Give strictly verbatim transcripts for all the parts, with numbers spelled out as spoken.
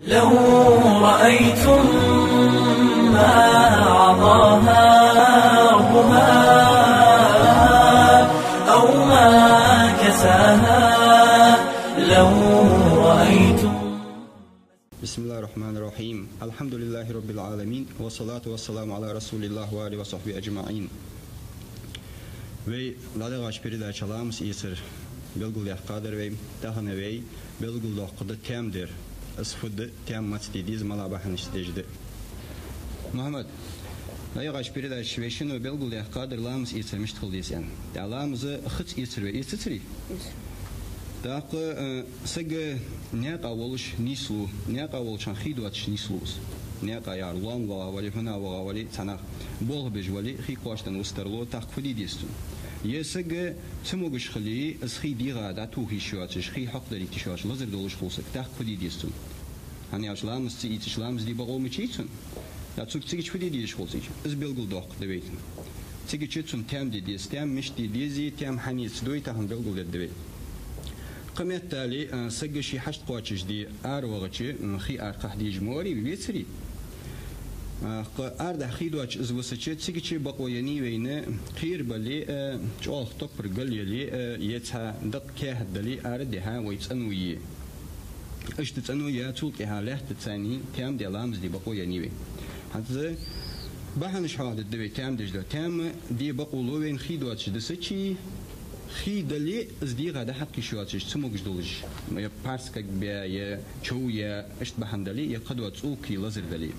لو رأيتم ما عظاها ربها أو ما كساها، لو رأيتم. بسم الله الرحمن الرحيم. الحمد لله رب العالمين، والصلاة والسلام على رسول الله وآله وصحبه أجمعين. Вай дӀадахача передаче ламаз эцар белгалдаьккхадар вай, тахан вай белгалдоаккхаргда таьман дар, из фуд, таьман маца де деза, малагӀа бахьанашца деш да. Мухьаммад, дӀадахача передаче вай шинне белгалдаьккхадар ламаз эцар мишта хила деза аьнна. ТӀаккха ламаз хица эцар вай эцацарий? Эцар. ТӀаккха, э, саг наькъа волаш нийслу, наькъа волча хана хий доацаш нийслу из. Наькъа яр лоам вагӀа вале, хӀана вагӀа вале, цхьаннахьа болх беш вале, хий кхоачаш вист тарлу, тӀаккха фу де деза цунна? Е саг цамогаш хиле, из хий дегӀа дӀатоха йиш йоацаш, хий хьокхадалийта йиш йоацаш, лазар долаш хул саг, тӀаккха фу де деза цунна? ХӀана аьлча ламаз ца эцача ламаз де бокъо ма яций цун. ТӀаккха цунга цига фу де дезаш хул цига? Из белгалдоаккхаргда вай. Цига цунна таьман де деза, таьман мишта де деза, таьман хьанца дой, тахан белгалдергда вай. Кхыметтел, а, саг ший хьашт кхоачашде ара вахача, м, хий ара кхахьа дезаш ма варий, вецарий? А, кхы ара дӀа хий доацаш из висача, цига бокъо еннай вайна, кхера бале, а, чӀоагӀа топпар гал яле, а, е цхьа дакъа каьхат дале, ара дихьа вай цӀено е. Иштта цӀено е, цул тӀехьа лаьттаца цхьана таьман де, ламаз де бокъо еннай вай. ХӀанз бахьанаш хьоахадергда вай таьман деш дола. Таьман де бокъо лу вайна хий доацаш дисача, хий дале, из дегӀа дӀахьакха йиш йоацаш, цамогаш долаш, е парс кагбе, е чов е, иштта бахьан дале, е кхыдола цӀока, лазар дале.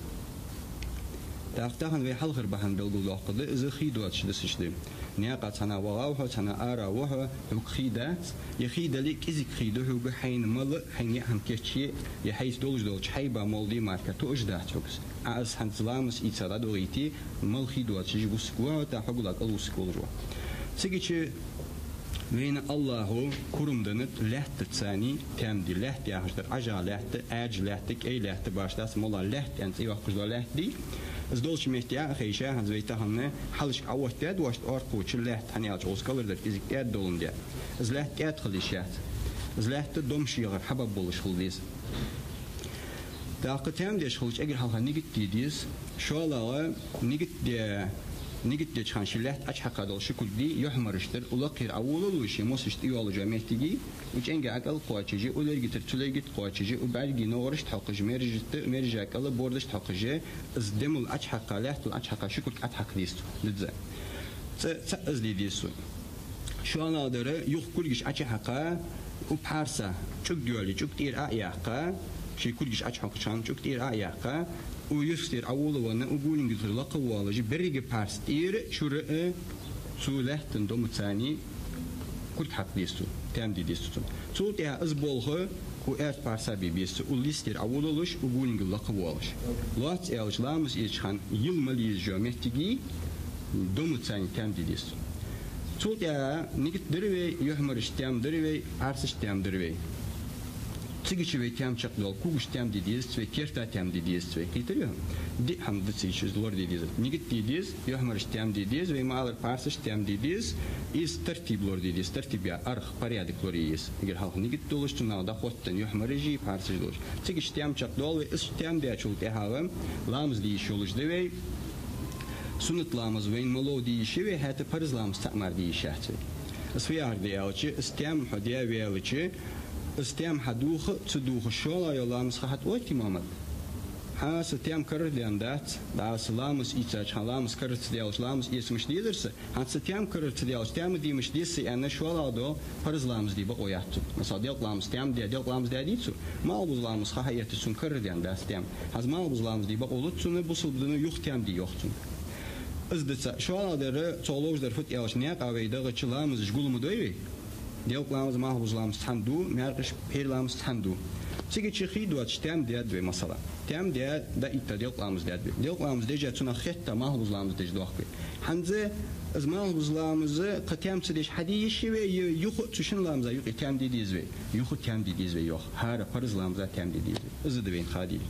ТӀаккха тахан вай хьалхара бахьан белгалдоаккхаргда, из хий доацаш дисача да. Наькъа цхьаннахьа вагӀа ва хьо, цхьаннахьа ара ва хьо, хьога хий дац, е хий дале, кӀезига хий да хьога, хьайна мала, хьайна яа хӀама кийчъе, е хьайца долаш долча хьайба мала де мара тоъаш дац хьога из. Ӏа из хӀанз ламаз эца дӀадохийте, мала хий доацаш вусаргва хьо, тӀаккха хьогал кӀалвусаргволаш ва. Цига вайна АллахӀа курам деннад лаьттаца цхьана таьман де. Лаьтта яхаш дар Ӏажа лаьтта, Ӏаьржа лаьтта, кӀай лаьтта башха дац, мала лаьтта аьнна цӀи йоаккхаш дола лаьтта дий. Из долча метте а хайша, хӀанз вай тахан хьалхашка Ӏооттадаьд вошта оркхоча лаьтта, хӀана аьлча укхаза кӀалхардалар кӀезига кӀаьда доландаь. Из лаьтта кӀаьда хила йиш яц. Из лаьтта домаш яхар хьабаб болаш хила деза. ТӀаккха таьман деш хилча эггара хьалха нигат де деза. ШоллагӀа нигат де, нигат деча хана ший лаьтта Ӏочухьакха дола ши кулг дий, юхьмараш дар, лакхера Ӏоволалуш, ший мосаш тӀайоаллаш йола моттиг, укх чӀенга кӀал кхоачаш, укх лерга тӀара цу лерга кӀал кхоачаш, укх бӀаргий ногӀарашта хьокхаш, мержашта, мержа кӀал бордашта хьокхаш, из дем Ӏочухьакха, лаьтта Ӏочухьакха ши кулг Ӏотохка деза цо, дизза. ЦаӀ, цаӀ из де деза цо. ШоллагӀдар, юха кулгаш Ӏочухьакха, укх пхьарса чӀуг йоале, чӀуг тӀера Ӏо а яьккха, ший кулгаш Ӏочухьокхача хана чӀуг тӀера Ӏо а яьккха, укх юртара Ӏовола а венна, укх гулингара лакха а воалаш, берригача пхьарса тӀера чура а цу лаьттан домаца цхьана кулг хьакха деза цо, таьман де деза цо цунна. Цул тӀехьа из болх укх аьрда пхьарса бе беза цо, укх листера Ӏоволалуш, укх гулингара лакха а воалаш. Лоацца аьлча, ламаз эцача хана йила мала езаш йола моттиг, домаца цхьана таьман де деза цо. Цул тӀехьа нигат дир вай, юхьмарашта таьман дир вай, пхьарсашта таьман дир вай. Цига вай таьман чакхдоал, когашта таьман де дезац вай, керта таьман де дезац вай. Кхийтарий хьона? Диъ хӀама да цига из лораде дезар. Нигат де деза, юхьмарашта таьман де деза, вай ма аллара, пхьарсашта таьман де деза, из тартиб лораде деза, тартиб яр аргӀа, порядок лорае еза. Эггара хьалха нигат долаш, цунах дӀахоттаденна юхьмараш а, пхьарсаш а долаш. Цига таьман чакхдоал вай, из таьман даьчул тӀехьагӀа ламаз де йиш йолаш да вай. Суннат ламаз вайна мел де йиш я вай, хӀаьта парз ламаз цаӀ мара де йиш яц вай. Из фу яхар да аьлча, из таьман хьо даь ваьлча, из таьман хьадувха а, ца дувха а, шоллагӀа йола ламаз ха хьатӀаоттий, Мухьаммад? Хьа са таьман карара даьнна дац, дӀа са ламаз ийцача хана ламаз карара ца даьлча, ламаз эца мишта дезар са? ХӀанз са таьман карара ца даьлча, таьман де мишта деза са аьнна, шоллагӀа дола парз ламаз де бокъо яц цунна. Масала, делкъа ламаз таьман даь, делкъа ламаз даь дий цо? Малхбуза ламаз ха хьаэттача, цунна карара даьнна дац таьман. ХӀанз малхбуза ламаз де бокъо луц цунна, бусалба дино юха таьман де йоах цунна. Из да цаӀ. ШоллагӀдар, цох ловш дар фуд аьлча, наькъа вай дахача ламазаш гулма дой вай. Делкъа ламаз, малхбуза ламаз цхьана ду, маьркӀаж, пхьера ламаз цхьана ду. Цига хий доацаш таьман даьд вай, масала. Таьман даь, дӀаэтта делкъа ламаз даьд вай. Делкъа ламаз деш а, цунах хетта малхбуза ламаз деш доахк вай. ХӀанз из малхбуза ламаз кхы таьман ца деш хьаде йиш я вай, е юха а цу шин ламаза юкъе таьман де деза вай? Юха таьман де деза вай, йоах. ХӀара парз ламаза таьман де деза вай. Из да вайна ха дезар.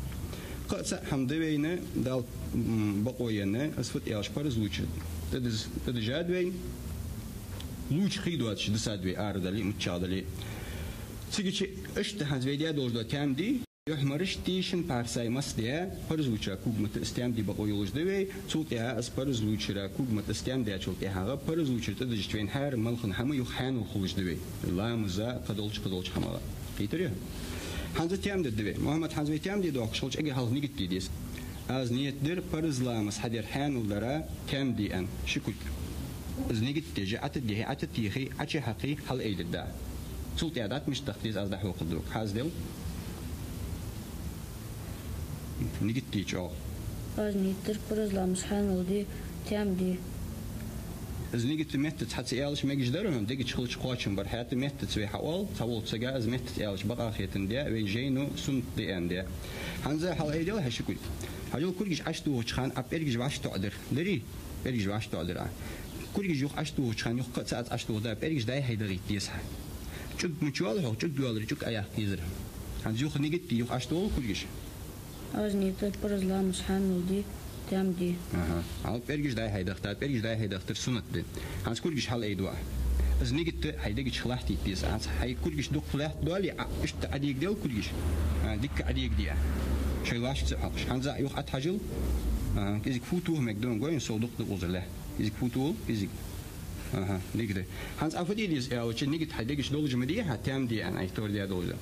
Кхы а цаӀ хӀама да вайна Дала, м, бокъо енна, из фуд аьлча, парз лувчар тӀадаз-, тӀадежад вайна. Лувча хий доацаш дисад вай, ара дале а, миччахьа дале а. Цига иштта хӀанз вай даь долаш дола таьман дий, Юхьмараш тешан парсай мас де, парзлуча кугмата из таьмди бакъо йолаш да вай, цул тӀехьа из парзлучара кугмата из таьмдечул тӀехьагӀа парзлучара тӀадижача вайна хӀара малхан хӀама юха хьанал хулаш да вай. Ламаза, кхыдолча, кхыдолча хӀамага. Кхийтарий? ХӀанз таьмди да вай. Мухьаммад, хӀанз вай таьмди дохкаш хилча, эггара хьалха нигат де деза. Аз ният дир парз ламаз хьадар хьанал дара таьмди аьнна, ши кулг. Из нигат деш, Ӏатта дехи, Ӏатта техи, Ӏачу хьакхи, хьалайдир да. Цул тӀехьа дӀатӀа мишта даха деза, аз дӀахьокхаргда. Хьаздел. Нигат де чӀоагӀа. Аз ният дир парз ламаз хьанал де, таьмди. Из нигат меттаца хьа ца аьлча мегаш дар хьона, дега чу хилча кхоачам бар, хӀаьта меттаца вай хьаоал, цхьаволча сага из меттаца аьлча бакъахьа хетам де, вайна жайно суннат да аьнна де. ХӀанз хьалайдел хьай ши кулг. Хьажал, кулгаш Ӏочутохача хана Ӏа пӀелгаш вӀашагӀтоӀадир. Дарий? ПӀелгаш вӀашагӀтоӀадир Ӏа. Кулгаш юха Ӏочутохача хана юха кхы а цаӀ Ӏочутоха да, пӀелгаш дӀай-хьай дагӀийта деза хьа. ЧӀуг мича йоал хьога, чӀуг йоаларе чӀуг Ӏояккха езар. ХӀанз юха нигат де, юха Ӏочутохал кулгаш. Аз ният дир парз ламаз хьанал де, таьмди. Аха. Хьал пӀелгаш дӀай-хьай дахийта, пӀелгаш дӀай-хьай дахийтар суннат да. ХӀанз кулгаш хьалайдеш ва. Из нигат хьай дега чу латтийта деза. ХӀанз хьай кулгаш дукха лаьтта доале, Ӏа, иштта Ӏодегадел кулгаш. А, дика Ӏодегаде. Шоай лоашкаца хьокхаш. ХӀанз юха Ӏотхьажал. А, кӀезига фу тоха мег дон гойн, со дукха да укхаза ле. КӀезига фу тохал, кӀезига. Аха, дика да. ХӀанз Ӏа фу де деза аьлча, нигат хьай дега чу долаш ма дий хьа, таьмди аьнна, Ӏа тӀадоагӀаш долаш да.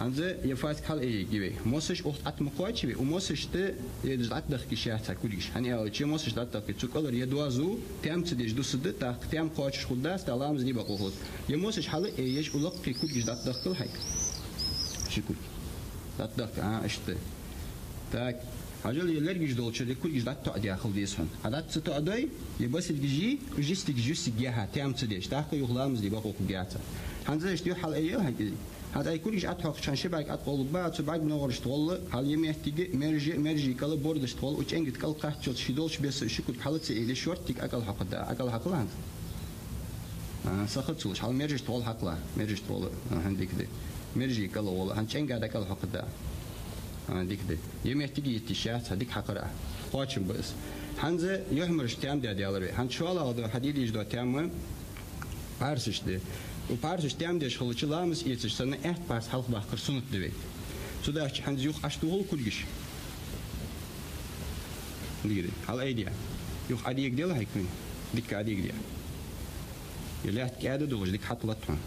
ХӀанз я фаск хьалайдергда вай. Мосаш охьа тӀа ма кхоачий вай, у мосашта, э, дӀатӀадахка йиш яц хьа кулгаш. ХӀана аьлча, мосаш дӀатӀадахка, цу кӀалара я доазув, таьма ца деш дусаргда, тӀаккха таьма кхоачаш хургдац, тӀаккха ламаз де бакъо хул. Я мосаш хьалаайеш, у лакхе кулгаш дӀатӀадахкал хьай. Ши кулг. ДӀатӀадахка, а, иштта. Так. Хьажал, я лергаш долча, я кулгаш дӀатӀатоӀадаь хила деза хьона. Ӏа дӀатӀа ца тоӀадой, я басилгаш йий, уж йистигаш йисте я хьа, таьма ца деш, тӀаккха юха ламаз де бакъо хургьяц. ХӀанз иштта юха хьалайел хьай кӀезига. ХӀанз ай кулгаш Ӏотхьокхача хана ши бӀарг ӀотӀакъовларгба, цу бӀарга ногӀарашта гӀолла, хьал я меттиге, мерже, мержий кӀала бордашта гӀолла, у чӀенга тӀа кӀал кхаччалца ши долча беса ши кулг хьала ца аьле, шорттига ӀокӀалхьокхаргда, ӀокӀалхьокхал хӀанз. А, сахар ца луш, хьал мержашта гӀолла хьакхал, мержашта гӀолла, а, хӀана дика да. Мержий кӀала гӀолла, хӀанз чӀенга дӀакӀалхьокхаргда. А, дика да. Я меттиге йита йиш яц хьа, дика хьакхар Ӏа. Кхоачам ба из. ХӀанз юхьмараш таьмда даьлар вай. ХӀанз шоллагӀа да хьа де дезаш дола таьма парсаш да. У парсаш таьмдеш хилча ламаз эцаш санна, аьтта парс хьалхабаккхар суннат да вай. Цудухьа хӀанз юха Ӏочутохал кулгаш. Дика да. Хьалайде. Юха Ӏодегадел хьай кулг. Дика Ӏодегаде. Я лаьтта кӀаьда долаш, дика хьатӀалатт хьона.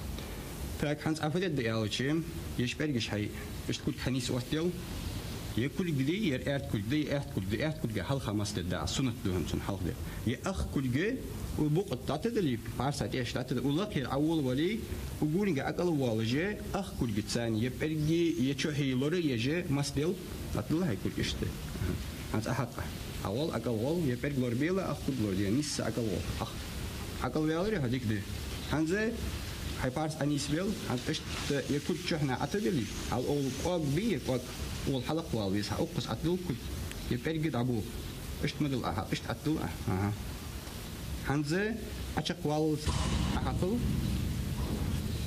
Так, хӀанз Ӏа фу дергда аьлча, еш пӀелгаш хьай, иштта кулг хьанийсъоттадел. Я кулг дий, я аьрда кулг дий, аьрда кулг дий, аьрда кулга хьалха мас дергда, суннат да хӀанз цун хьалха дер. Я ах кулга, у букъа тӀа дӀатӀадале, парса тӀехьашка дӀатӀада, у лакхера Ӏоволавале, у гонга ӀокӀалвоалаш, ах кулгаца цхьана, я пӀелги, я чухьи лора еш, мас дел, дӀатӀадал хьай кулг иштта. ХӀанз Ӏа хьакха. ӀовоагӀа, ӀокӀалвоагӀа, я пӀелг лорабела, ах кулг лораде, нийсса ӀокӀалвоагӀа. Ах. ӀокӀалваьлар хьо, дика да. ХӀанз хьай парс Ӏонийсбел, хӀанз иштта я кулг чухьнахьа ӀотӀадале, хьал оал кӀоаг бий, я кӀоаг, оал хьалакхвала веза, хьа укхаза ӀотӀадал кулг, я пӀелг дӀабоха. Иштта ма дал Ӏа, иштта ӀотӀадал Ӏа. Аха. ХӀанз Ӏочакхваллалца Ӏохьакхал.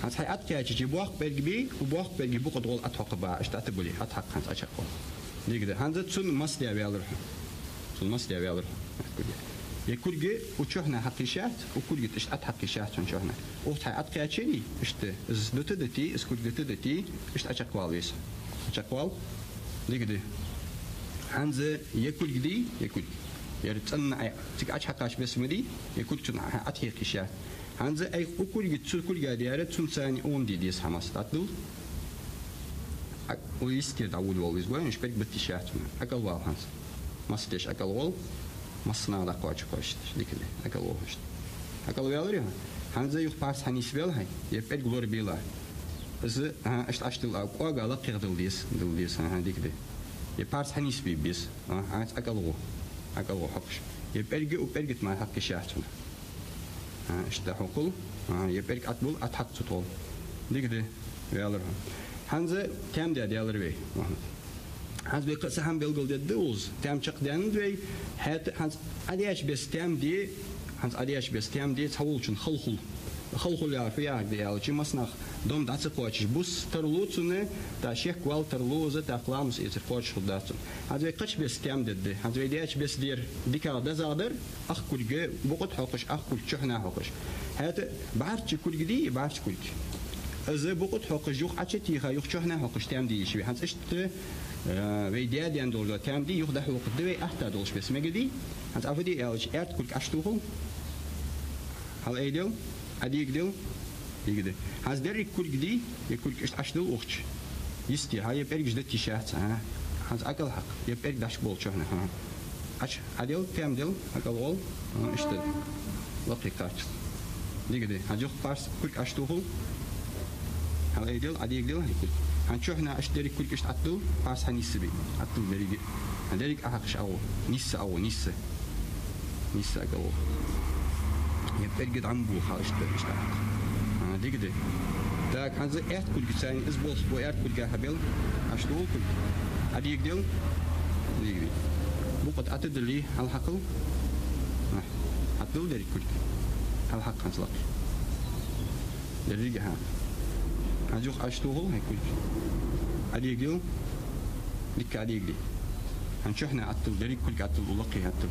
ХӀанз хьай ӀотӀакхаьчача, я боккха пӀелг бий, у боккха пӀелга букъа тӀа гӀолла ӀотӀахьокхаргба, иштта ӀотӀабуле, ӀотӀахьакха хӀанз Ӏочакхвала. Дика да. ХӀанз цун мас де ваьлар хьо. Цун мас де ваьлар хьо. Я кулг, у чухьнахьа хьакха йиш яц, у кулга тӀа иштта ӀотӀахьакха йиш яц цун чухьнахьа. Укх тӀа хьай ӀотӀакхаьчача, иштта, из дутадати, из кулг дутадати, иштта Ӏочакхвала веза. Ӏочакхвала. Дика да. ХӀанз я кулг дий, я кулг. Ер цӀена Ӏа, цига Ӏочухьакхача беса ма дий, я кулг цунна хьа ӀотӀахьекха йиш яц. ХӀанз айхьа у кулга, цу кулга дера, цунца цхьана Ӏомаде деза хьа мас. ДӀатӀадал. Ӏа, у йистера дӀаводавала веза, гой, уж пӀелг бита йиш яц хьона. ӀОкӀалвала хӀанз. Мас деш ӀокӀалвоал, массанахьа дӀакхоачаш кхоачаш. Дика да, ӀокӀалвоал хӀанз. ӀОкӀалваьлар хьо? ХӀанз юха парс хьанийсбел хьай, я пӀелг лорабела. Из, аха, иштта Ӏочудал, а, кӀоага лакхагӀа дала деза, дала деза, аха, дика да. Я парс хьанийсбе беза, аха, хӀанз ӀокӀалво, ӀокӀалво хьокхаш. Я пӀелг, у пӀелга тӀа мара хьакха йиш яц хьона. А, иштта хьокхал. А, я пӀелг ӀотӀабул, ӀотӀахьакха цу тӀа гӀолла. Дика да, ваьлар хьо. ХӀанз таьмда даьлар вай, Мухьаммад. ХӀанз вай кхы а цхьа хӀама белгалдергда укхаза. Таьма чакхдаьннад вай, хӀаьта хӀанз Ӏодеча беса таьмди, хӀанз Ӏодеча беса таьмди цхьаволчун хала хул. Хала хул яхар фу яхилга да аьлча, массанахьа дом дӀа ца кхоачаш, бус тарлу цунна, тӀаккха шек вала тарлу из, тӀаккха ламаз эцар кхоачаш хургдац цунна. ХӀанз вай кхыча беса таьмдергда, хӀанз вай деча беса дера дикагӀа дезагӀа дар, ах кулг букъа тӀа хьокхаш, ах кулг чухьнахьа хьокхаш. ХӀаьта бӀарчча кулг дий, бӀарчча кулг. Из букъа тӀа хьокхаш юха Ӏочутеха, юха чухьнахьа хьокхаш таьма де йиш я вай. ХӀанз иштта, э, вай даь-даьнна долаш дола таьма де, юха дӀахьокхаргда вай, атта долаш бесса мегаргдий. ХӀанз Ӏа фу де аьлча, аьрда кулг Ӏочутохал. Хьал айдел, Ӏодегадел, дегада. ХӀанз деррига кулг де, ер кулг иштта Ӏочудел укх чу. Йисте, хьа, ер пӀелгаш дита йиш яц, а? ХӀанз ӀокӀалхьакха, ер пӀелг дӀачубовла чухьнахьа, хӀа. Ӏочу, Ӏодел, таьма дел, ӀокӀалвоал, хӀа, иштта. Лакхе кхаччалца. Дегада. ХӀанз юха парс кулг Ӏочутохал. Хьал айдел, Ӏодегадел, хьай кулг. ХӀанз чухьнахьа иштта деррига кулг иштта Ӏотдел, парс хьанийсса бе. Ӏотдел деррига. ХӀанз деррига Ӏохьокхаш ӀоагӀо. Нийсса ӀоагӀо, нийсса. Нийсса ӀокӀалвоал. Ер пӀелг дӀа ма бохал иштта, иштта Ӏохьокх. А, дегада. Так, хӀанз аьрда кулгаца из болх бо, аьрда кулга хьабел, Ӏочудел кулг. Ӏодегадел. Дегада. Букъа тӀа Ӏотидале, хьалхьакхал. А, Ӏотидал деррига кулг. Хьалхьакха хӀанз лакхе. Деррига, хӀа. ХӀанз юха Ӏочутохал хьай кулг. Ӏодегадел. Дика Ӏодегаде. ХӀанз чухьнахьа Ӏотдел, деррига кулг Ӏотдел, лакхе Ӏотдел.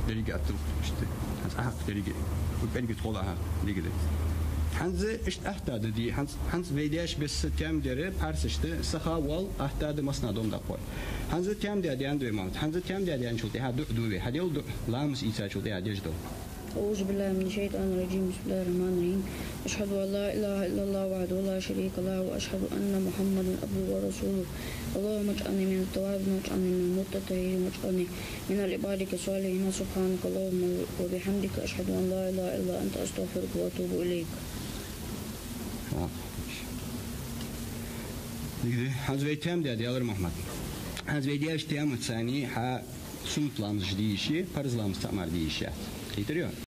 Деррига Ӏотдел, иштта. ХӀанз Ӏохьакха деррига. Ер пӀелг тхол Ӏохьакха, дегада. ХӀанз иштта атта да де, хӀанз, хӀанз вай даьша бесса таьма дер, парсашта саха воал, атта да массанахьа дом даккхар. ХӀанз таьма даь даьнна да вай, ма, хӀанз таьма даь даьнначул тӀехьагӀа дуӀа ду вай. Хьадел дуӀа, ламаз ийцачул тӀехьагӀа деш дола. أعوذ بالله من الشيطان الرجيم. بسم الله الرحمن الرحيم. أشهد أن لا إله إلا الله وحده لا شريك له، وأشهد أن محمدا عبده ورسوله. اللهم اجعلني من التوابين، واجعلني من المتطهرين، واجعلني من عبادك الصالحين. سبحانك اللهم وبحمدك، أشهد أن لا إله إلا أنت، أستغفرك وأتوب إليك. Дегада, хӀанз вай таьма даь даьлар, Мухьаммад. ХӀанз вай даьча таьмаца цхьана хьа суннат ламазаш де йиш я, парз ламазаца мара де йиш яц. Кхийтарий?